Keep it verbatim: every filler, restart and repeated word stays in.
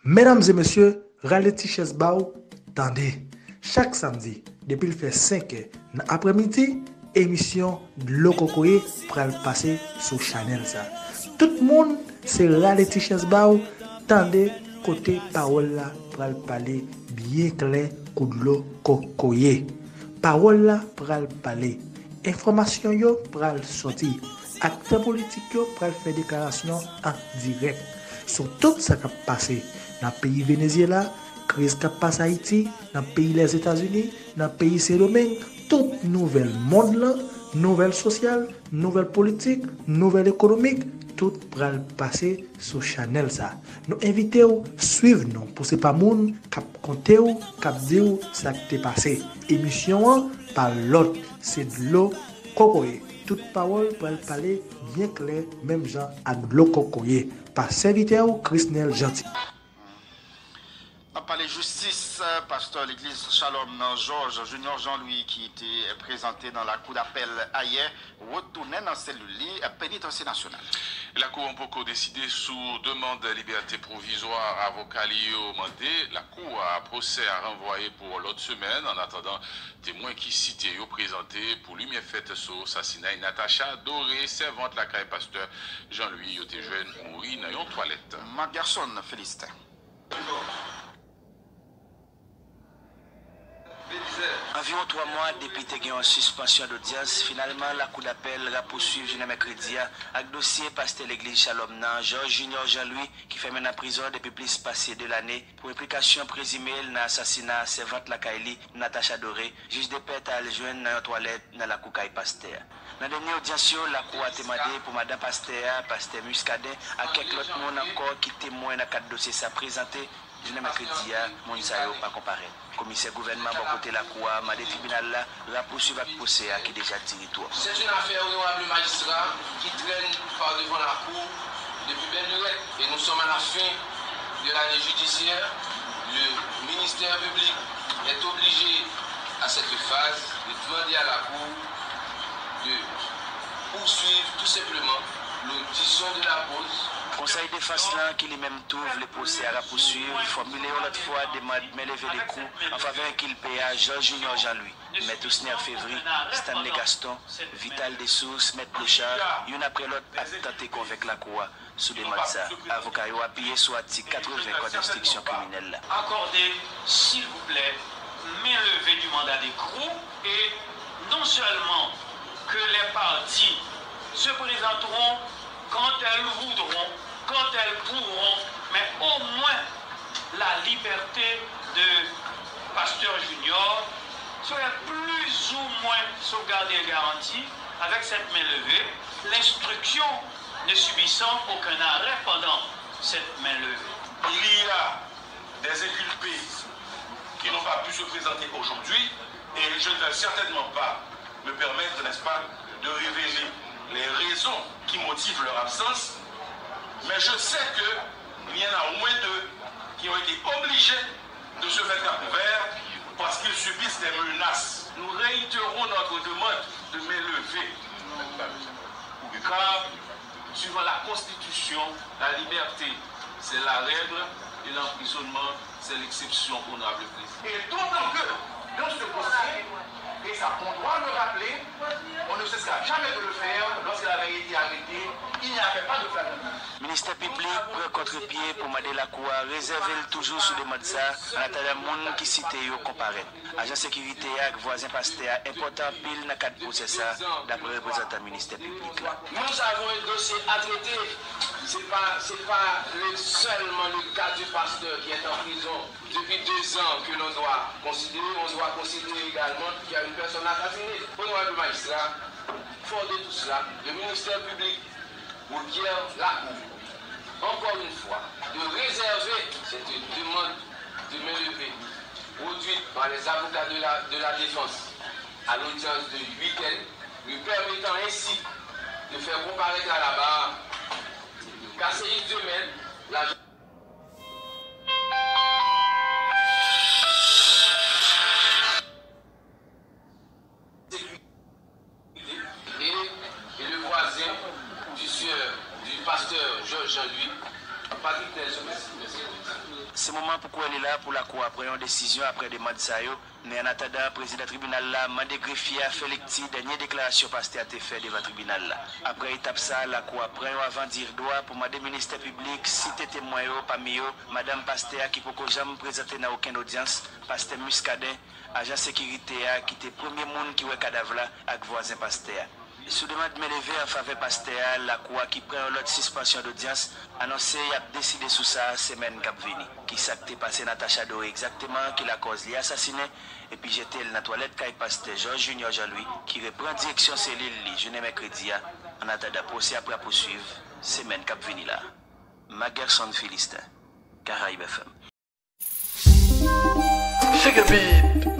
Medam e mesye, rale ti chèz ba w, tande. Chak samdi, depi l fè senk è nan aprèmidi, emisyon Dlo Kokoye pral pase sou chanèl sa. Tout moun, se rale ti chèz ba w, tande kote pawòl la pral pale byen klè kou dlo kokoye. Pawòl la pral pale. Enfòmasyon yo pral sòti. Aktè politik yo pral fè deklarasyon an dirèk sou tout sa k ap pase nan peyi Venezyela, kriz k ap pase Ayiti, nan peyi Lèzetazini, nan peyi Sendomeng, tout nouvèl mond lan, nouvèl sosyal, nouvèl politik, nouvèl ekonomik, tout pral pase sou chanèl sa. Nou envite w swiv nou pou se pa moun k ap konte w, k ap di w sa k te pase. Emisyon an pa lòt, se Dlo Kokoye. Tout pawòl pral pale byen klè, menm jan ak dlo kokoye. Pa sèvitè w, Chrisnel Jeanty. N ap pale jistis, pastè legliz Shalom nan Jòj, Junior Jean Louis, ki te prezante nan lakou dapèl ayè, retounen nan selil li, penitansye nasyonal. Lakou an poko deside sou demann libète pwovizwa avoka li yo mande. Lakou a pwosè a ranvwaye pou yon lòt semèn. Annatandan, temwen ki site yo prezante pou limyè fèt sou sasinay Natacha Doré, sèvant lakay pastè Jean Louis yo te jwenn mouri nan yon twalèt. Marc Gerson Felistin. Anviwon twa mwa depi te gen yon sispansyon dodyans, finalman, lakou dapèl rapouswiv jounen mèkredi a ak dosye pastè legliz Shalom nan, Georges Junior Jean Louis, ki fèmen nan prizon depi plis pase de lane pou enplikasyon prezime l nan asasina sèvant lakay li, Natacha Doré, jij depè t al jwenn nan yon twalèt nan lakou kay pastè a. Nan dènye odyans yo, lakou a te mande pou madan pastè a, pastè Muscadin, ak kèk lòt moun ankò ki temwen nan kad dosye sa prezante. Jounen mèkredi a, moun sa yo pa konparèt. Komisè gouvènman bò kote lakou a mande tribinal la rapouswiv ak pwosè a ki deja diri twòp. C'est une affaire, honorable magistrat, qui traîne par devant la cour depuis belle lurette et nous sommes à la fin de l'année judiciaire. Le ministère public est obligé, à cette phase, de demander à la cour de poursuivre tout simplement l'audition de la cause. Konsèy defans lan, ki li menm tou vle pwosè a rapouswiv, fòmile yon lòt fwa demann men leve de kou an favè enkilpe a Georges Junior Jean Louis, Mèt Ousner Fevry, Stanley Gaston, Vital Dessources, Mèt Clochard, youn apre lòt ap tante konvenk lakou a sou demann sa. Avoka yo apiye sou atik katreven Kòd enstriksyon kriminèl la. Accordez, s'il vous plaît, main levée du mandat d'écrou et non seulement que les parties se présenteront quand elles voudront, quand elles pourront, mais au moins la liberté de Pasteur Junior serait plus ou moins sauvegardée et garantie avec cette main levée. L'instruction ne subissant aucun arrêt pendant cette main levée. Il y a des inculpés qui n'ont pas pu se présenter aujourd'hui et je ne vais certainement pas me permettre, n'est-ce pas, de révéler les raisons qui motivent leur absence, mais je sais que il y en a au moins deux qui ont été obligés de se mettre à couvert parce qu'ils subissent des menaces. Nous réitérons notre demande de main levée, car, suivant la Constitution, la liberté, c'est la règle et l'emprisonnement, c'est l'exception, honorable président. Et d'autant que, dans ce dossier, et ça, on doit le rappeler, on ne cessera jamais de le faire, lorsqu'il avait été arrêté, il n'y avait pas de flagrant délit. Ministè piblik pran kontrepye pou mande lakou a rezève l toujou sou demann sa, an atandan moun ki site yo konparèt. Ajan sekirite a ak vwazen pastè a enpòtan anpil nan kad pwosè sa, dapre reprezantan ministè piblik la. Nous avons un dossier à traiter. C'est pas, c'est pas le, seulement le cas du pasteur qui est en prison depuis deux ans que l'on doit considérer. On doit considérer également qu'il y a une personne assassinée. Honorable magistrat, fort de tout cela, le ministère public requiert la Cour, encore une fois, de réserver cette demande de main levée produite par les avocats de la, de la défense à l'audience de huitaine, lui permettant ainsi de faire comparaître à la barre le casséiste de Mèt, l'agent sécurité et, et le voisin du sieur, du pasteur Georges Jean-Louis, Patrick Nelson. Merci, merci. Se moman pou kwè li la pou lakou a pran yon desizyon apre demann sa yo, men annatandan, prezidan tribinal la mande grefye a fè lekti dènye deklarasyon pastè a te fè devan tribinal la. Apre etap sa a, lakou a pran yon avan-dire-droit pou mande ministè piblik site temwen yo, pami yo, madanm pastè a ki poko janm prezante nan okenn odyans, pastè Muscadin, ajan sekirite a ki te premye moun ki wè kadav la, ak vwazen pastè a. Sou demann men leve an favè pastè a, lakou a ki pran yon lòd sispansyon dodyans, anonse y ap deside sou sa semèn k ap vini. Kisa k te pase Natacha Doré egzakteman ki lakòz li asasinen epi jete l nan twalèt kay pastè Georges Junior Jean Louis ki repran direksyon selil li jounen mèkredi a, annatandan pwosè a pral pouswiv semèn k ap vini la? Magerson Philistin, Caraïbes F M. Sugar Beat.